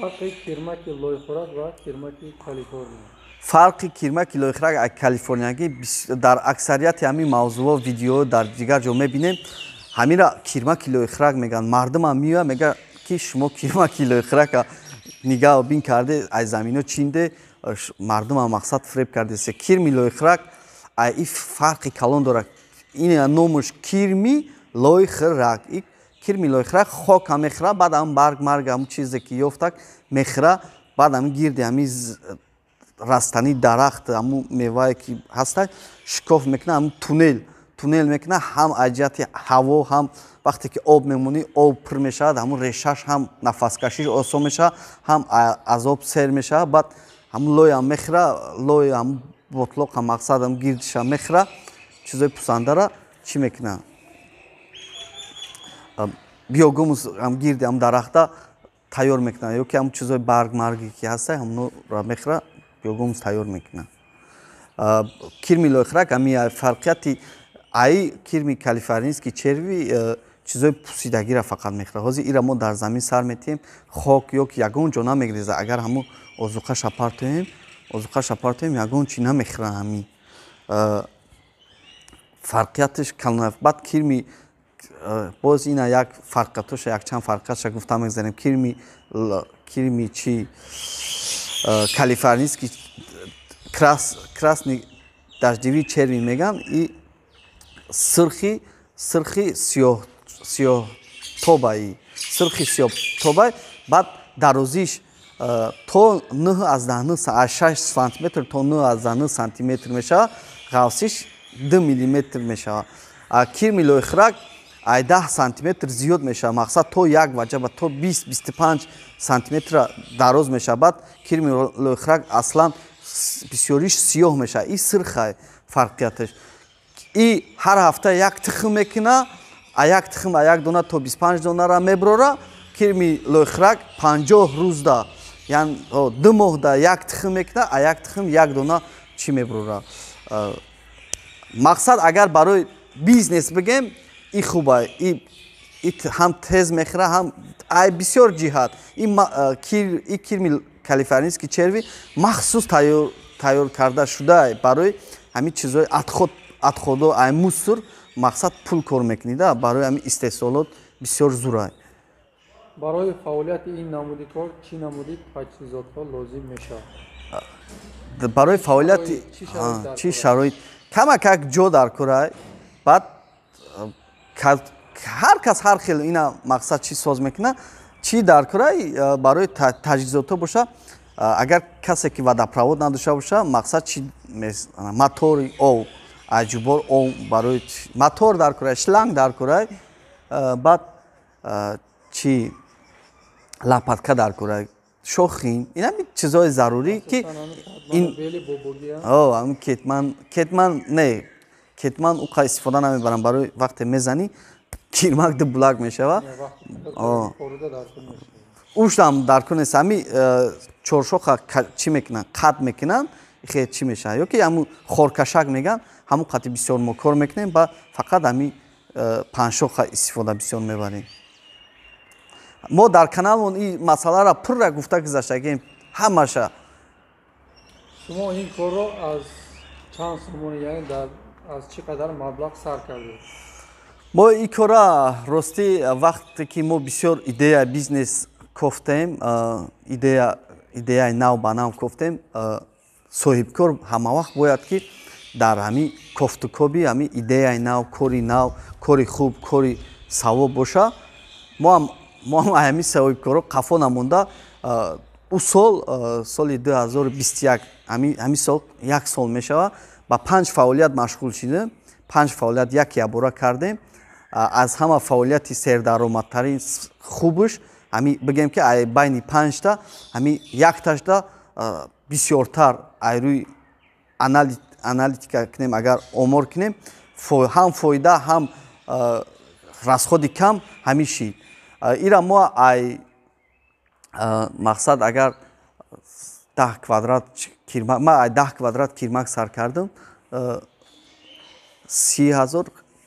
Фарқи кирмаки лойхӯрак ва кирмаки Калифорния? Фарқи кирмаки лойхӯрак аз калифорниягӣ: дар аксарияти ҳамин мавзӯъҳо, видео дар дигар ҷо мебинем, ҳамира кирмаки лойхӯрак мегӯянд. Мардумам меояд, мегӯяд, ки шумо кирмаки лойхӯрака нигаҳ бин карде, аз замино чинде, мардумам мақсад фиреб кардесе. Кирми лойхӯрак и фарқи калон дорад. Ин номаш кирми лойхӯрак. Кирми лойхӯрак хока мехӯра, баъд ҳам барг марг, ҳамн чизе ки ёфтак, мехӯра, баъд ҳами гирди ҳами растани, дарахт, ҳамун мевае ки ҳаста, шикоф мекунад, ҳамн туннел туннел мекунад. Ҳам аз ҷиҳати ҳаво, ҳам вақте ки об мемонӣ, об пур мешавад, ҳамун решаш ҳам нафаскашиш осон мешавад, ҳам аз об сер мешавад. Баъд ҳамун лоям мехӯра, лои ҳамун ботлоқа, мақсад ҳам гирдиша мехӯра, чизои пусандара чӣ мекунад, биогумус ҳам гирди ҳам дарахта тайёр мекунад, ё ки ҳам чизои барг марге ки ҳаста, ҳамонро мехӯра, биогумус тайёр мекунад. Кирми лойхӯрак ҳами фарқияти ай кирми калифорнийский черви чизои пусидагиро фақат мехӯрад. Ҳозир ира мо дар замин сар метиҳем, хок ё ки ягон ҷо намегрезад. Агар ҳамун озуқаша партоем, ягон чи намехӯра. Ҳами фарқияташ калон. Баъд кирми боз ина як фарқиятоша, якчанд фарқиятша гуфта мегзарем. Кирми чи калифорнийский красный дождевый черви меган, и сирхи сиёҳтобаи, сирхи сиёҳтобай. Баъд дарозиш то 9,9, 6 сантиметр то 9,9 сантиметр мешавад, ғафсиш 2 миллиметр мешавад. Кирми лойхӯрак ай 10 сантиметр зиёд мешавад, мақсад то як ваҷаба то 20-25 сантиметра дароз мешавад. Баъд кирми лойхӯрак аслан бисёриш сиёҳ мешавад, и сирхай. Фарқияташ: и ҳар ҳафта як тухм мекуна, а як тухм а як дона то 25 донара меброра. Кирми лойхӯрак 50 рӯзда, яън 2 моҳда як тухм мекуна, а як тухм як дона чӣ меброра. Мақсад, агар барои бизнес бигем, и хуба, и ҳам тез мехӯра, ҳам ай бисёр ҷиҳат. И кирми калифорнийский черви махсус тайёр карда шуда барои ҳамин чизҳои отход, отходо, ай мусор, мақсад, пул кор мекунида, барои ҳамин истеҳсолот бисёр зурай. Барои фаъолияти ин намуди кор чӣ намуди таҷҳизотҳо лозим мешавад? Барои фаъолияти чӣ шароит? Камакак ҷо дар корай. Баъд ҳар кас ҳар хел ина мақсад чӣ соз мекунад, чӣ дар корай. Барои таҷҳизотҳо боша, агар касе ки водопровод надошта боша, мақсад чи, мотори ов, аҷубор ов, барои мотор дар корай, шланг дар корай, баъд чи, лопатка дар корай, шохин, инами чизҳои зарурӣ ки ин кетман. Кетман не, кетман уқа истифода намебарам, барои вақте мезанӣ, кирмак ду булак мешава. Уштам дар кор нест. Ҳами чоршоха чӣ мекунанд, қат мекунанд, хе чӣ мешавад, ё ки ҳамун хоркашак мегӯянд, ҳамун қати бисёр мо кор мекунем. Ба фақат ҳами панҷшоха истифода бисёр мебарем. Мо дар каналмон ин масъаларо пурра гуфта гузаштагем ҳамаша. Шумо ин корро аз чанд сомонӣ, яъне аз чӣ қадар маблағ сар кардед? Мо ин кора, ростӣ, вақте ки мо бисёр идея бизнес кофтем, идеяи нав ба нав кофтем, соҳибкор ҳамавақт бояд ки дар ҳамин кофтукоби ҳамин идеяи нав, кори нав, кори хуб, кори савоб боша. Мо ҳам ҳамин соҳибкоро қафо намонда, ӯ сол, соли 2021, ҳамин сол як сол мешавад, ба панҷ фаъолият машғул шудем. Панҷ фаъолият як ябора кардем. Аз ҳама фаъолияти сердаромадтарин хубш, ҳами бигем ки байни панҷта ҳами якташда бисёртар, ай рӯи аналитика кунем, агар омор кунем, ҳам фоида, ҳам расходи кам ҳамин шид. Ира мо ай мақсад, агар 10 квадрат кирмак, ма ай 10 квадрат кирмак сар кардам, 30 000,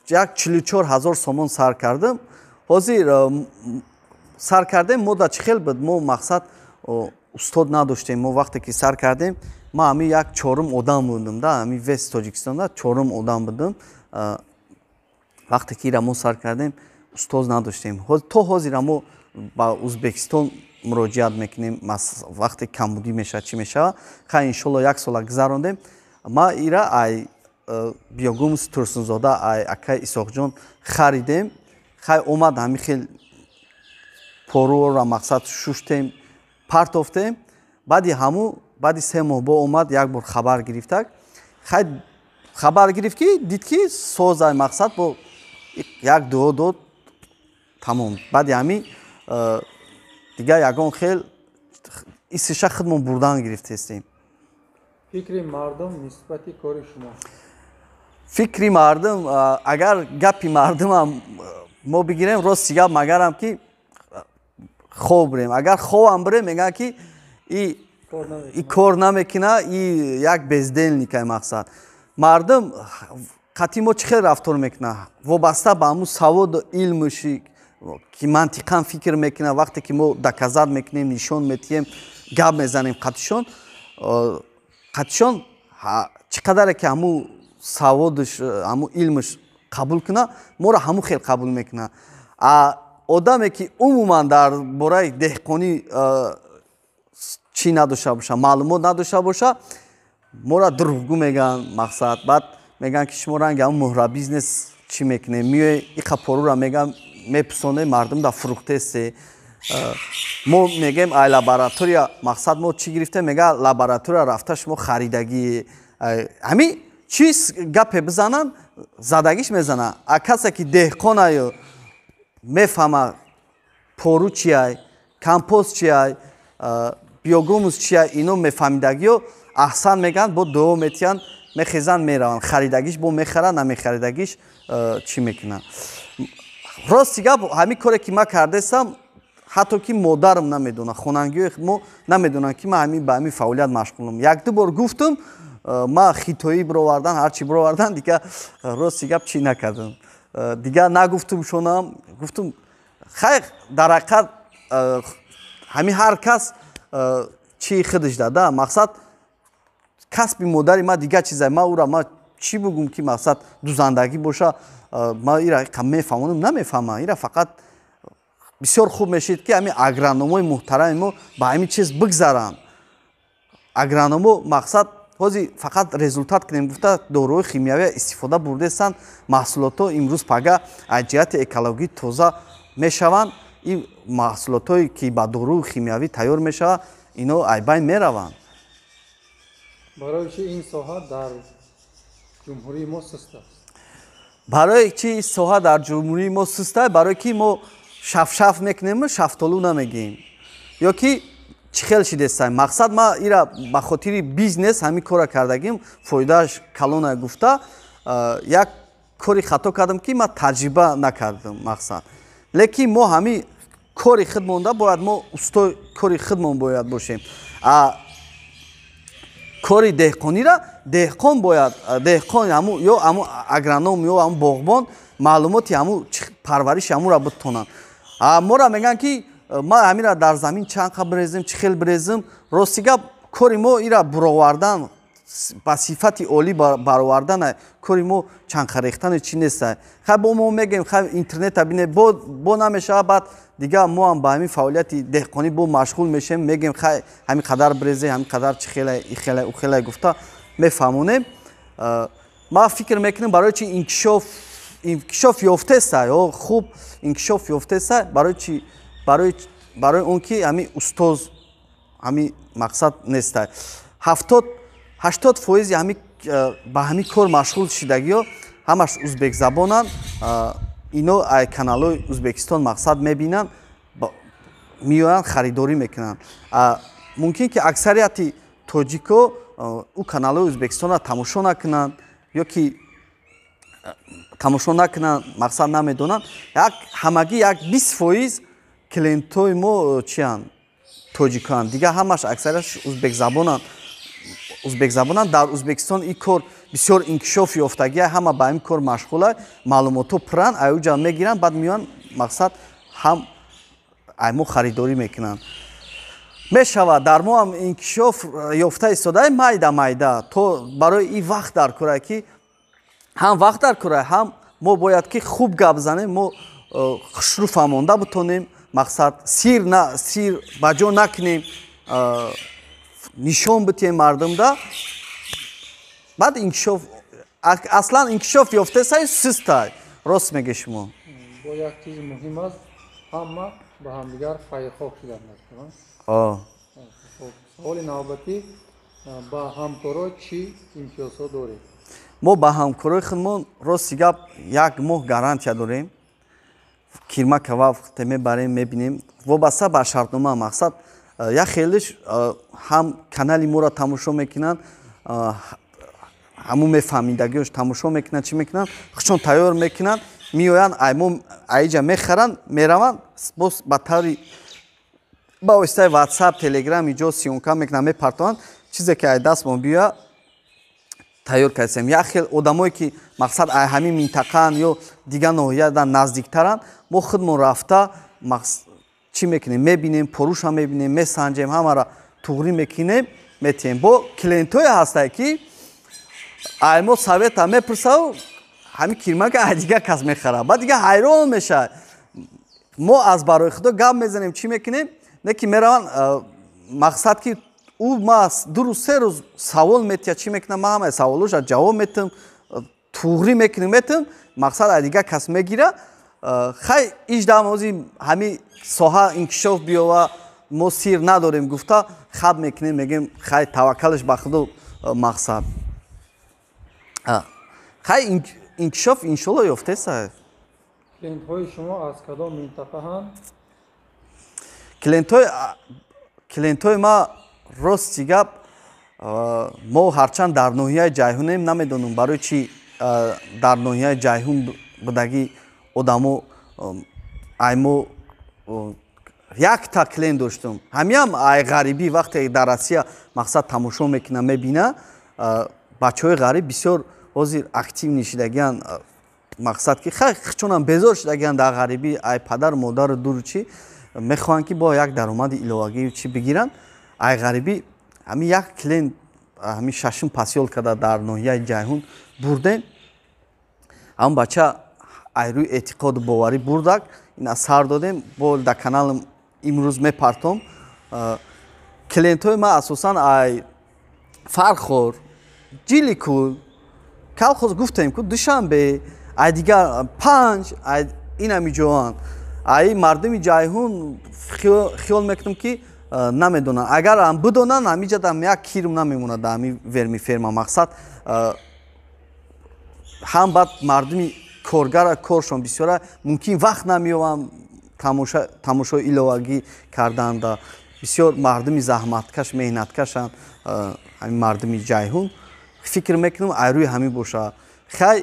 як 44 000 сомон сар кардам. Ҳозир сар кардем. Мо да чӣ хел буд? Мо мақсад устод надоштем. Мо вақте ки сар кардем, ма ҳами як чорум одам будам да, ҳами весь Тоҷикистонда чорум одам будам. Вақте ки ира мо сар кардем, устоз надоштем. То ҳозира мо ба Узбекистон муроҷиат мекунем, вақте камбудӣ мешавад, чӣ мешавад. Хай, иншолло, як сола гузарондем. Ма ира ай биогумус Турсунзода, ай акай Исоқҷон харидем. Хай, омад, ҳами хел поруро мақсад шуштем, партофтем. Баъди ҳаму, баъди 3 моҳ бо омад, як бор хабар гирифтак. Хай, хабар гирифт, ки дид, ки созай, мақсад, бо як дуо дод, тамом. Баъди ҳами дигар ягон хел исиша худмон бурдан гирифтестем. Фикри мардум нисбати кори шумо? Фикри мардум, агар гапи мардумам мо бигирем, рости гап, магарам ки хоб бирем, агар хобам бирем, мегӯянд, ки и кор намекуна, и як бездельник ай. Мақсад, мардум қатъи мо чӣ хел рафтор мекуна, вобаста ба ҳамун саводу илмуши ки мантиқан фикр мекуна. Вақте ки мо доказать мекунем, нишон метиҳем, гап мезанем қатишон, чӣ қадаре ки ҳамун саводуш, ҳамун илмуш қабул куна, моро ҳамун хел қабул мекуна. Одаме ки умуман дар бораи деҳқонӣ чӣ надошта боша, маълумот надошта боша, моро дурӯғгӯ мегӯянд. Мақсад, баъд мегӯянд, ки шумо ранги ҳамун муҳра бизнес чӣ мекунем, миёе, иқа порура мегӯям, мепусоне, мардум да фурӯхтесте. Мо мегӯем, ай лаборатория, мақсад, мо чӣ гирифтем, мега, лаборатория рафта шумо харидагӣ. Ҳамин чиз гапе бизананд, задагиш мезана. А касе ки деҳқонаю мефаҳма, пору чиай, компост чиай, биогумус чиай, ино мефаҳмидагиё аҳсан мегӯянд, бо дуо метиҳанд, мехезанд, мераванд. Харидагиш бо мехарад, намехаридагиш чӣ мекунад? Рости гап, ҳамин коре ки ман кардастам, ҳатто ки модарам намедонад, хонангиҳои мо намедонанд, ки ман ҳамин ба ҳамин фаъолият машғулам. Якду бор гуфтум, ма хитоӣ бировардан, ҳарчи бировардан, дигар, рости гап, чӣ накардам, дигар нагуфтум шонам. Гуфтум, хайр, дар ҳақиқат ҳамин ҳар кас чии худаш дада. Мақсад, касби модари ма дигар чиза, ма ӯра ма чӣ бугум, ки мақсад дузандагӣ боша, ма ира мефаҳмонам, намефаҳмам ира. Фақат бисёр хуб мешид, ки ҳамин агрономои муҳтарами мо ба ҳамин чиз бигзаранд. Агрономо, мақсад, ҳозир фақат результат кунем гуфта, доруҳои химиявия истифода бурдестанд. Маҳсулотҳо имрӯз пага аз ҷиҳати экологӣ тоза мешаванд. Ин маҳсулотҳое ки ба дорӯи химиявӣ тайёр мешавад, ино айбайн мераванд. Барои чи ин соҳа дар ҷумҳурии мо суст аст? Барои чи ин соҳа дар ҷумҳурии мо суст аст? Барои ки мо шафшаф мекунему шафтолу намегӯем, ё ки чӣ хел шидестай? Мақсад, ма ира ба хотири бизнес ҳамин кора кардагим, фоидааш калона гуфта, як кори хато кардам, ки ма таҷриба накардам. Мақсад, лекин мо ҳамин кори худ монда бояд, мо устои кори худмон бояд бошем. Кори деҳқонира деҳқон бояд, деҳқон ҳаму ё ҳаму агроном ё ҳаму боғбон маълумоти ҳаму парвариши ҳамура битонанд. Мора мегӯянд, ки ма ҳамира дар замин чанд қа бирезем, чӣ хел бирезем. Рости гап, кори мо ира буровардан, ба сифати олӣ баровардан, кори мо чанқарехтани чӣ неста. Хай, бо мо мегӯем, хай, интернета бине, бо намешавад. Баъд дигар мо ҳам ба ҳамин фаъолияти деҳқонӣ бо машғул мешем, мегӯем, хай, ҳамин қадар бирезе, ҳамин қадар чӣ хела, ихела, ухела гуфта мефаҳмонем. Ман фикр мекунам, барои чи инкишоф ёфтеста ё хуб инкишоф ёфтеста, барои чи? Барои он ки ҳамин устоз, ҳамин мақсад неста. 70-80 фоизи ҳами ба ҳамин кор машғул шидагиҳо ҳамаш узбекзабонанд. Ино ай каналҳои Узбекистон, мақсад, мебинанд, меоянд, харидорӣ мекунанд. Мумкин ки аксарияти тоҷико ӯ каналҳои Узбекистонро тамошо накунанд ё ки тамошо накунанд, мақсад, намедонанд. Як ҳамагӣ як 20 фоиз клиентҳои мо чиянд? Тоҷикоанд. Дигар ҳамаш аксариятш узбекзабонанд, узбекзабонанд. Дар Узбекистон ин кор бисёр инкишоф ёфтагия, ҳама ба ин кор машғула, маълумотҳо пуранд, аюҷа мегиранд, баъд меоянд, мақсад, ҳам ай мо харидорӣ мекунанд. Мешавад, дар мо ҳам инкишоф ёфта истодаи, майда майда. То барои ин вақт дар кора, ки ҳам вақт дар кора, ҳам мо бояд ки хуб гап занем, мо хушрӯ фаҳмонда бутонем, мақсад сир на сир ба ҷо накунем, нишон битиҳем мардумда. Баъд инкишоф, аслан инкишоф ёфтесай, систай, рост меге шумо. Бо як чизи муҳим аст, ҳама ба ҳамдигар хайрхоҳ шудан. Саволи навбатӣ: ба ҳамкоро чӣ имтиёзҳо доред? Мо ба ҳамкорои худмон, рости гап, як моҳ гарантия дорем. Кирмака вақте мебарем, мебинем, вобаста ба шартнома. Мақсад, як хелиш ҳам канали моро тамошо мекунанд, ҳамун мефаҳмидагиош тамошо мекунанд, чӣ мекунанд, худшон тайёр мекунанд, меоянд, мо аиҷа мехаранд, мераванд, боз ба таври ба воситаи WhatsApp, Telegram иҷо съёмка мекунанд, мепартованд. Чизе ки ай дастмон биёя, тайёр кардем. Як хел одамое ки, мақсад, ай ҳамин минтақаанд ё дигар ноҳиядан наздиктаранд, мо худмон рафта чӣ мекунем, мебинем, поруша мебинем, месанҷем, ҳамаро туғрӣ мекунем, метиҳем. Бо клиентое ҳастае, ки ай мо совета мепурсаву ҳамин кирмака ай дигар кас мехарад, баъд дигар ҳайрон мешавад. Мо аз барои худо гап мезанем, чӣ мекунем, не ки мераванд, мақсад ки ӯ ма 2 рӯз, 3 рӯз савол метиҳад, чӣ мекунам, ман ҳамаи саволоша ҷавоб метиҳам, туғрӣ мекунем, метиҳам. Мақсад, ай дигар кас мегира. Хай, иждам ҳози ҳамин соҳа инкишоф биёва, мо сир надорем гуфта, хаб мекунем, мегӯем, хай, таваккалаш ба худо. Мақсад, хай, инкишоф иншолло ёфтеса. Клиентҳои шумо аз кадом минтақаанд? Клиентҳои ма, рости гап, мо ҳарчанд дар ноҳияи Ҷайҳунем, намедонам барои чи дар ноҳияи Ҷайҳун будагӣ одамо ай мо якта клиент доштум, ҳамиам ай ғарибӣ. Вақте дар Россия, мақсад, тамошо мекуна, мебина, бачаҳои ғариб бисёр ҳозир активный шидагиян. Мақсад ки хай, чунам безор шидагиян дар ғарибӣ, ай падару модару дуру чӣ, мехоҳанд ки бо як даромади иловагӣ чӣ бигиранд. Ай ғарибӣ ҳамин як клиент, ҳамин шашум посёлкада дар ноҳияи Ҷайҳун бурдем. Ҳамн бача ай рӯи эътиқоду боварӣ бурдак, ина сар додем, бо дар каналам имрӯз мепартом. Клиентҳои ман асосан ай Фархор, Ҷиликул, Колхоз гуфтем ку, Душанбе, ай дигар Панҷ, ай инами ҷоанд. Ай мардуми Ҷайҳун хиёл мекунам ки намедонанд. Агар ам бидонанд, ҳамиҷадам як кирм намемонад дар ҳами вермиферма. Мақсад, ҳам баъд мардуми коргара, коршон бисёра, мумкин вақт намеёбанд тамошои иловагӣ карданда. Бисёр мардуми заҳматкаш, меҳнаткашанд ҳамин мардуми Ҷайҳун. Фикр мекунам, ай рӯи ҳамин бошад. Хай,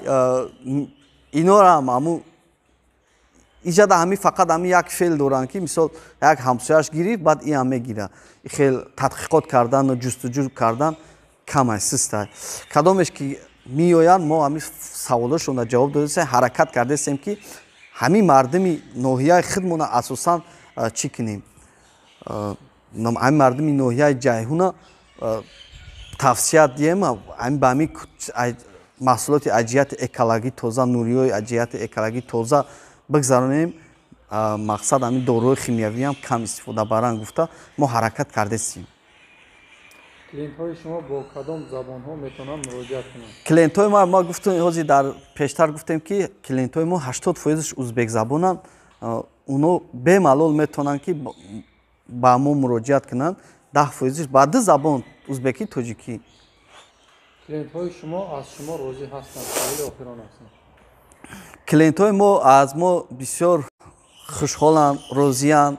инорам ҳаму иҷада ҳами фақат ҳами як феъл доранд, ки мисол як ҳамсояш гирифт, баъд иам мегира. Хел тадқиқот кардану ҷустуҷӯ кардан камай, систай. Кадомеш ки меоянд, мо ҳами саволошонро ҷавоб додастем, ҳаракат кардастем, ки ҳамин мардуми ноҳияи худмона асосан чӣ кунем, ҳамин мардуми ноҳияи Ҷайҳуна тавсия диҳем, ҳамин ба ҳамин маҳсулоти аз ҷиҳати экологӣ тоза, нуриҳои аз ҷиҳати экологӣ тоза бигзаронем. Мақсад, ҳамин доруҳои химиявиам кам истифода баранд гуфта, мо ҳаракат кардастем. Клиентҳои шумо бо кадом забонҳо метавонанд муроҷиат кунанд? Клиентҳои ма гуфтем, ҳозир дар пештар гуфтем, ки клиентҳои мо 80 фоизаш узбекзабонанд. Оно бемалол метавонанд, ки ба мо муроҷиат кунанд. 10 фоизаш ба ду забон, узбекӣ, тоҷикӣ. Клиентҳои шумо аз шумо розӣ ҳастанд? Саволи охирон аст. Клиентҳои мо аз мо бисёр хушҳоланд, розиянд.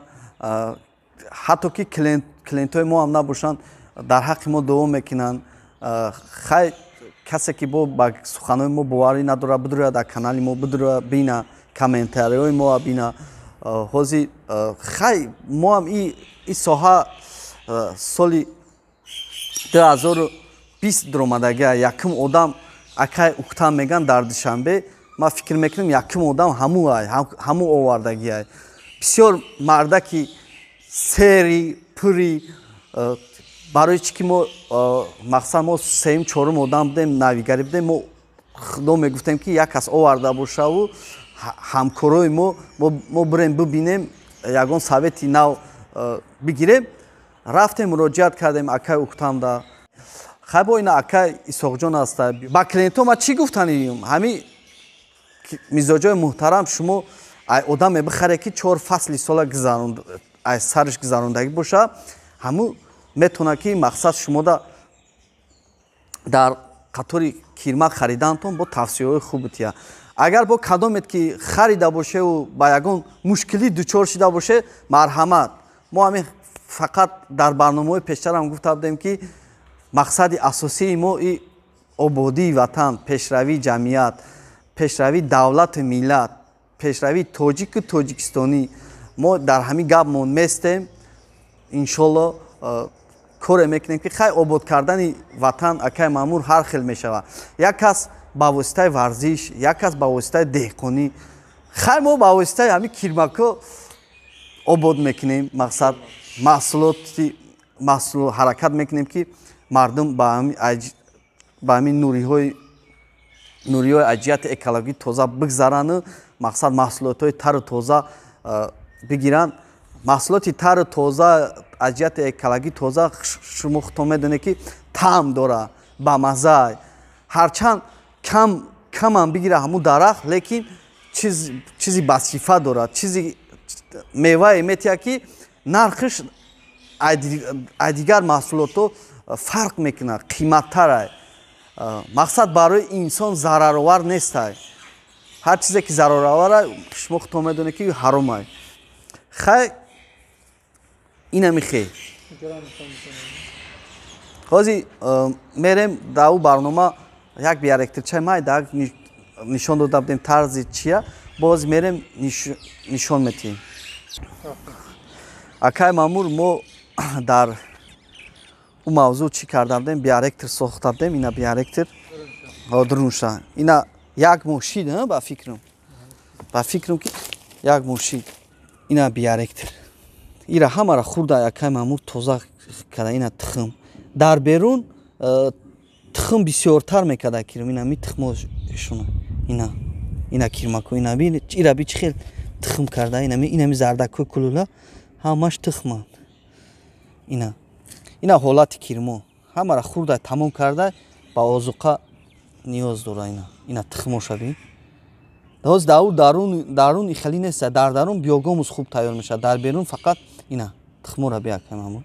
Ҳатто ки клиентҳои мо ҳам набошанд, дар ҳаққи мо дуо мекунанд. Хай, касе ки бо ба суханои мо боварӣ надорад, бидурад, дар канали мо бидура, бина, комментариҳои мо бина. Ҳозир, хай, мо ҳам и соҳа соли 2020 дуромадагия. Якум одам акай Уктам меган дар Душанбе, ман фикр мекунам, якум одам ҳаму овардагиай. Бисёр мардаки сери Пури барои чӣ ки мо мақсад мо сеюм, чорум одам будем, навигарӣ будем. Мо худо мегуфтем, ки як кас оварда бошаву ҳамкорои мо бирем, бибинем, ягон совети нав бигирем. Рафтем, муроҷиат кардем акай Уктамда. Хай, бо ина акай Исоқҷон аста. Ба клиентҳо ма чӣ гуфтанем? Ҳами мизоҷои муҳтарам, шумо одаме бихаре, ки чор фасли сола ай сараш гузарондагӣ боша, ҳамун метавонад, ки мақсад шумода дар қатори кирмак харидантон бо тавсияҳои хуб бития. Агар бо кадомет ки харида бошеву ба ягон мушкилӣ дучор шида боше, марҳамат. Мо ҳамин фақат дар барномаҳои пештарам гуфта будем, ки мақсади асосии мо и ободии ватан, пешравии ҷамъият, пешравии давлату миллат, пешравии тоҷику тоҷикистонӣ. Мо дар ҳамин гапмон местем. Иншолло, коре мекунем, ки хай, обод кардани ватан, акай Маъмур, ҳар хел мешавад: як кас ба воситаи варзиш, як кас ба воситаи деҳқонӣ. Хай, мо ба воситаи ҳамин кирмакҳо обод мекунем. Мақсад маҳсулоти маҳсул ҳаракат мекунем, ки мардум ба ҳамин нуриҳои аҷияти экологӣ тоза бигзарану мақсад маҳсулотҳои тару тоза бигиранд. Маҳсулоти тару тоза, аз ҷиҳати экологӣ тоза, шумо худтон медонед, ки таъм дора, бамазза. Ҳарчанд кам камам бигира ҳамун дарахт, лекин чизи басифат дорад, чизи мевае метиҳад, ки нархиш аз дигар маҳсулотҳо фарқ мекунад, қиматтарай. Мақсад барои инсон зараровар нестай. Ҳар чизе ки зарароварай, шумо худтон медонед, ки ҳаромай. Хай, инами хел. Ҳозир мерем дар ӯ барнома як биоректирчаи майда нишон дода будем, тарзи чия. Боз мерем, нишон метиҳем. Акай Маъмур, мо дар ӯ мавзӯъ чӣ карда будем? Биоректор сохта будем. Ина биоректор дурунша. Ина як моҳ шид, ба фикрам, ки як моҳ шид. Ина биоректор, ира ҳамара хурда, акай Маъмур, тоза карда. Ина тухм дар берун, тухм бисёртар мекарда кирм. Ина ми тухмошуна, ина кирмако, ина ира би чӣ хел тухм карда. Инами зардакҳои кулула ҳамаш тухманд. Ина ҳолати кирмо ҳамара хурда тамом карда, ба озуқа ниёз дора. Ина тухмоша бин. Ҳоз дар дарун хеле нест, дар дарун биогумус хуб тайёр мешавад, дар берун фақат. Ина тухмора би, акай Маъмур,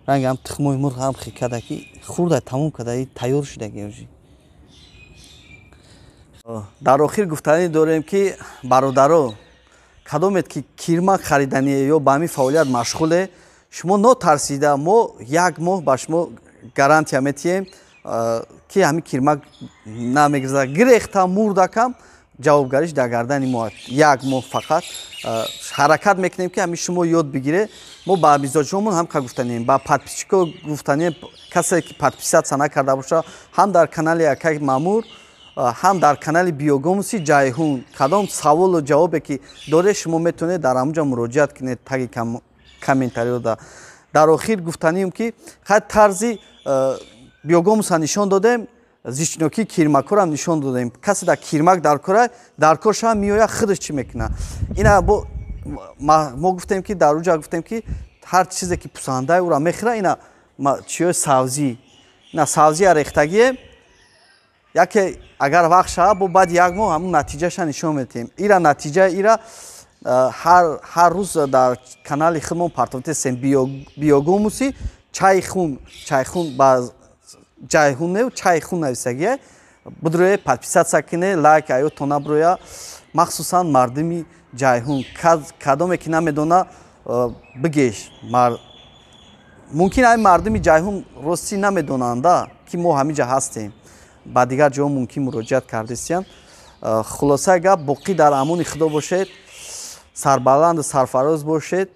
ранги ҳам тухмои мурғ ҳам хикада, ки хурда тамом карда, тайёр шудаги. Дар охир гуфтанӣ дорем, ки бародаро, кадомет ки кирмак харидание ё ба ҳамин фаъолият машғуле, шумо нотарсида, мо як моҳ ба шумо гарантия метиҳем, ки ҳамин кирмак намегирзад. Гирехта мурдакам, ҷавобгариш дар гардани мо. Як моҳ фақат ҳаракат мекунем, ки ҳамин шумо ёд бигире. Мо ба мизоҷҳомон ҳам ка гуфтанем, ба подписчико гуфтанем: касе ки подписаться накарда боша, ҳам дар канали акай Маъмур, ҳам дар канали Биогумуси Ҷайҳун, кадом саволу ҷавобе ки доред, шумо метавонед дар ҳамунҷо муроҷиат кунед, таги комментариёда. Дар охир гуфтанием, ки хай, тарзи биогумуса нишон додем, зичнокии кирмакҳоам нишон додем. Касе дар кирмак дар кора дар кор шава, меояд, худаш чӣ мекунад. Ина бо мо гуфтем, ки дар уҷа гуфтем, ки ҳар чизе ки пусандай, ӯра мехӯра. Ина чиёи савзӣ, ина савзия рехтагие. Яке агар вақт шава, бо баъди як моҳ ҳамун натиҷаша нишон медиҳем. Ира натиҷаи ира ҳар рӯз дар канали худмон партофтесем, Биогумуси Чайхун, Чайхун ба Ҷайҳун не, Чайхун нависагия. Бидроe, подписаться кине, лайк аётон наброя. Махсусан мардуми Ҷайҳун, кадоме ки намедона, бигеш. Мумкин ай мардуми Ҷайҳун ростӣ намедонанда, ки мо ҳамин ҷа ҳастем, ба дигар ҷо мумкин муроҷиат кардесиян. Хулосаи гап, боқӣ дар амони Худо бошед, сарбаланду сарфароз бошед.